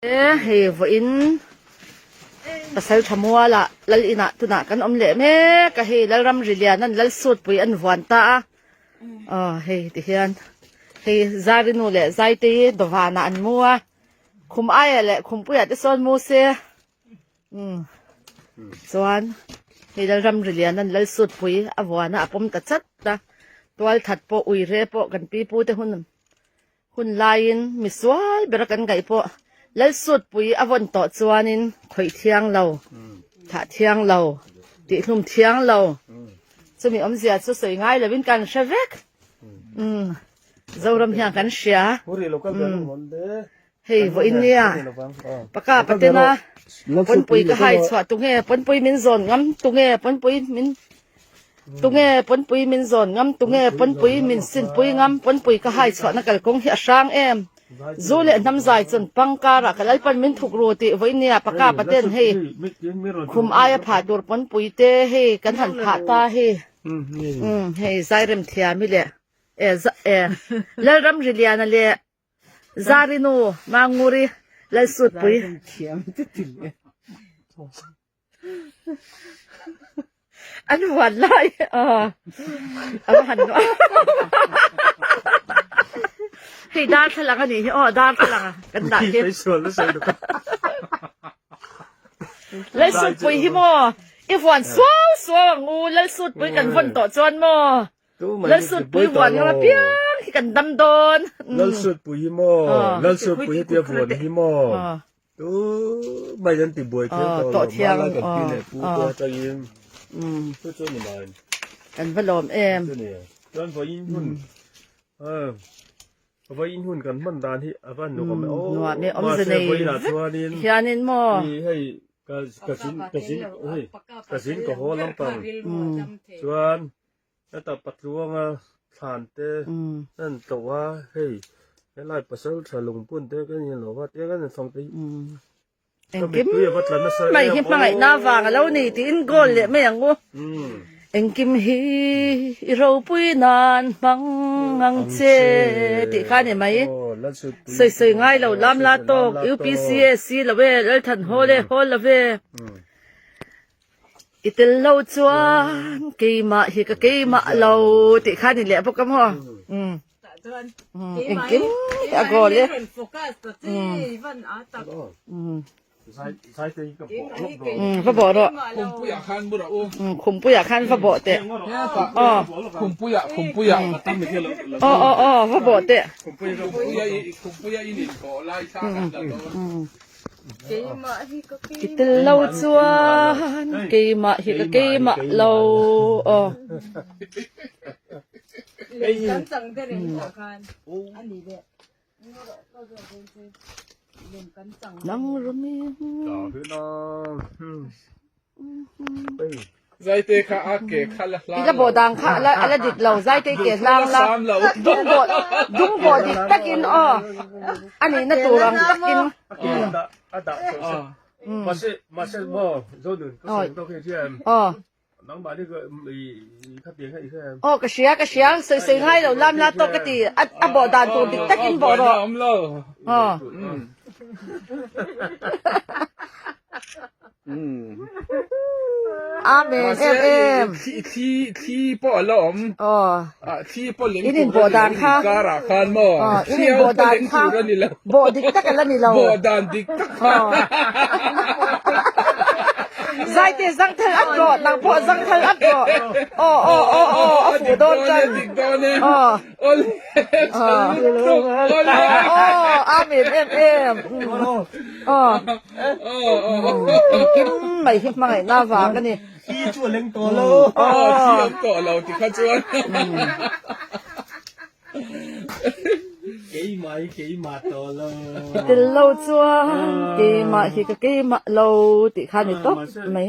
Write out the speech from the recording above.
Hei vawiin pasal tha mualah lal inah tunah kan awm leh mek a hei Lalram Riliana'n lal sutpui an vuan ta a aw hei tihian hei Zarinu leh Zaitei dawvanah an mu a khum aia leh khumpuiah te sawn mu se umm chuan hei Lalram Riliana'n lal sutpui a vuan a a pawm ta chat a tualthat pawh uire pawh kan pipu te hun. Hun laiin misual bera kan ngaih pawh Lalsutpui a vawn tawh chuanin khawih thiang lo, thah thiang lo, tihhlum thiang lo. Chumi awmzia chu sawi ngai lovin kan hre vek. Umm Zoram hian kan hria. Umm hei vawiin nia paka patena pawnpui ka hai chhuah tunge pawnpui min zawn ngam tunge pawnpui min Tunge pawnpui min zawn ngam, tunge pawnpui min sinpui ngam, pawnpui ka hai chhuahna kalkawng hi a hrang em? Zu leh hnam zai chun pang karah ka Lalpan min thuk ru tih vawinia paka paten hei khum aia phah tur pawnpui te hei kan han phah ta hi umm hei Zairem thiam hi leh e e Lalram Riliana leh Zarinu Manguri Lalsutpui. An huan lai a va han nuam hei darthlalang a nih hi aw darthlalang a kan dah hi Lalsutpui hi maw i huan suau suau ang u Lalsutpui kan vawn tawh chuan maw Lalsutpui huan ngam apiang hi kan dam dawn Lalsutpui hi maw Lalsutpui hetia vuan hi maw Tu mai an ti buai thiam tawh lo mah lai kan pi leh pu te atangin chu chu ni mai. Kan va lawm em. Chu ni. Chuan vawiin hun vawiin hun kan hman dan hi a va nuam e aw. Nuam e awmze nei vek hianin maw. Hei ka ka zin ka zin hei ka zin ka haw lampang chuan Heta patluanga thlan te an tlo a, hei helai pasal tha lungpun te kan in lo va tia kan in fang te hi ka Engkim mittui a va tla nasa mai em hi hmangaihna aw. vang a lo ni tiin goal leh mai ang u. Engkim hi i ropui nan hmang ang che tih kha a ni mai. Sawi sawi ngai lo lam la tawk UPCA si lo e Lalthan hawl e hawl lo ve. I tel lo chuan keimah hi ka keimah lo tih kha ni leh bawk a maw? Umm. Engkim hi a goal e. Umm. Umm va bawh rawh. Umm khumpuiah khan va bawh teh. Aw. Aw aw aw va bawh teh. Umm. I tel lo chuan keimah hi ka keimah lo aw. Nang rami. Zaite kha a ke kha la hlang I la bawh dan kha a la dik lo Zaite ke hlang la dung bawh dung bawh dik takin aw a nihna tur ang takin aw aw ka hria ka hria sawi sawi ngai lo lam la tawk ka ti a bawh dan tur dik takin bawh rawh aw. Amen em em. Thli thli thli pawh a la awm. Aw. Ah thli pawh leng In in bawh dan kha. Karah khan maw. Aw in in bawh dan kha. Bawh dik tak a la ni lo. Bawh dan dik tak kha. Zaite zangthal at rawh nang pawh zangthal at rawh. Aw aw aw aw a fuh dawn tan. Dik dawn e. Aw. Awle lutuk awle. Aw amen em em. Aw. Engkim mai hi hmangaihna vang a ni. Thi chu a leng tawh lo. Aw thi awm tawh lo ti kha chuan. Keimah hi keimah tawh lo. Tel lo chuan keimah hi ka keimah lo tih kha ni tawp mai.